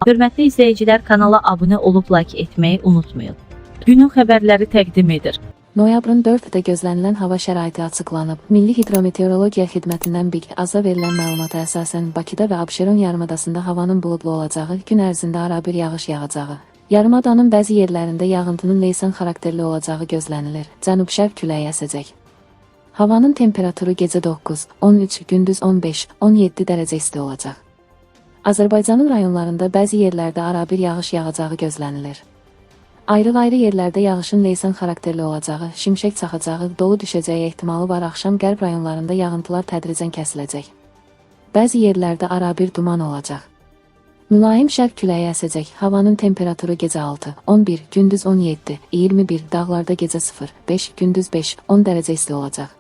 Hörmətli izləyicilər, kanala abunə olub like etməyi unutmayın. Günün xəbərləri təqdim edir. Noyabrın 4-də gözlənilən hava şəraiti açıqlanıb. Milli Hidrometeorologiya Xidmətindən BİQ AZA verilən məlumata əsasən Bakıda və Abşeron yarımadasında havanın buludlu olacağı, gün ərzində arabir yağış yağacağı, yarımadanın bəzi yerlərində yağıntının leysan xarakterli olacağı gözlənilir. Cənub-şərq küləyi əsəcək. Havanın temperaturu gecə 9, 13, gündüz 15, 17 dərəcə isti olacaq. Azərbaycanın rayonlarında bəzi yerlərdə arabir yağış yağacağı gözlənilir. Ayrı-ayrı yerlərdə yağışın leysan xarakterli olacağı, şimşək çaxacağı, dolu düşəcəyi ehtimalı var. Axşam qərb rayonlarında yağıntılar tədricən kəsiləcək. Bəzi yerlərdə arabir duman olacaq. Mülayim şərq küləyi əsəcək. Havanın temperaturu gecə 6, 11, gündüz 17, 21, dağlarda gecə 0, 5, gündüz 5, 10 dərəcə isti olacaq.